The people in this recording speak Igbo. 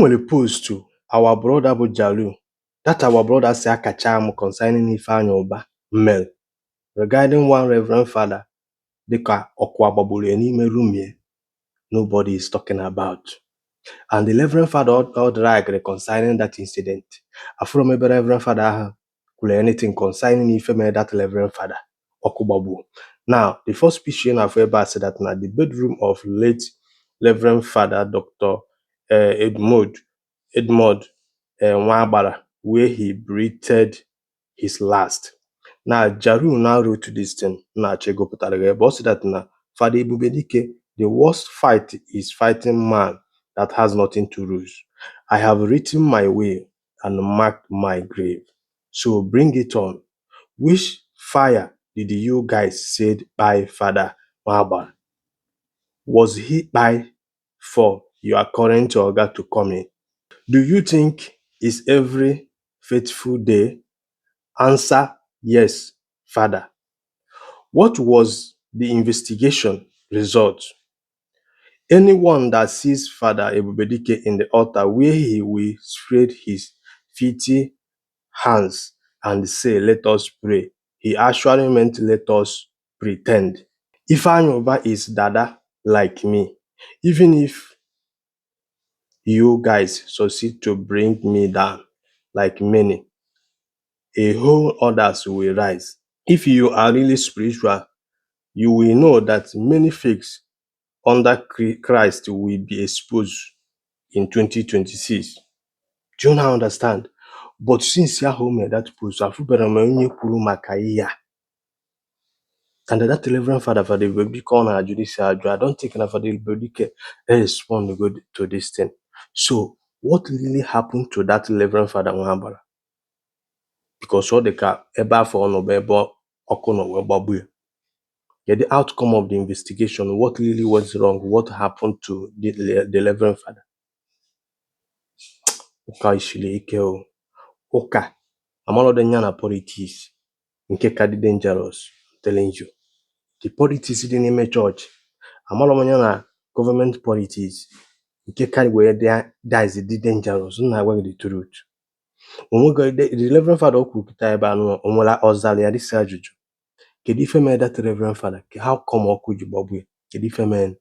Nwere post our brother bụ Jaru, that our brother si akacha m concerning Ifeanyi Ubah mere regarding one reverend father dịka ọkụ agbagburu ya n'ime room ya. Nobody is talking about. And the reverend father ọ dragged concerning that incident, afụrụ m ebe reverend father ahụ kwuru anything concerning ife mere that reverend father ọkụ gbagbuo. Now, the first picture ị na-afụ ebe a sị that na the bedroom of late Reverend Father Dr. Edmond Nwagbara, where he breathed his last. Now, Jaru now wrote this thing na-achọ ịgụpụtara gị ebe ọ sị that na Father Ebubedike, the worst fight is fighting man that has nothing to lose. I have written my will and marked my grave. So bring it on. Which fire did you guys said by Father Nwagbara? Was he by for your current oga to come in? Do you think it's every faithful day? Answer yes, Father. What was the investigation result? Anyone that sees Father Ebubedike in the altar where he will spread his filthy hands and say, "Let us pray," he actually meant, "Let us pretend." Ifeanyi Ubah is dada like me. Even if you guys succeed to bring me down like many, a whole others will rise. If you are really spiritual, you will know that many fakes under Christ will be exposed in 2026. Do you now understand? But since ahụ o mere that post, afụbara m onye kwuru maka ihe a. And that Reverend Father, Father Ebubedike, ọ na-ajụ this ajụ. I don't think na Father Ebubedike respond good to this thing. So what really happened to that Reverend Father Nwagbara? Because ọ dị ka ebe afọ ọ nọ bụ ebe ọkụ nọ wee gbagbuo ya. Kedu outcome of the investigation? What really went wrong? What happened to the Reverend Father? Ụka siri ike o. Ụka amarọdị ya na politics nke ka dị dangerous, I'm telling you. The politics dị n'ime chọọchị amarọ m ya na government politics nke ka wee dị, that is, dị dangerous. M na-agwa gị the truth. Onwego the Reverend Father o kwuru kịta ebe a nọ, o nwere ọ zara ya this ajụjụ? Kedu ife mere that Reverend Father? How come ọkụ ji gbagbuo ya? Kedu ife mere?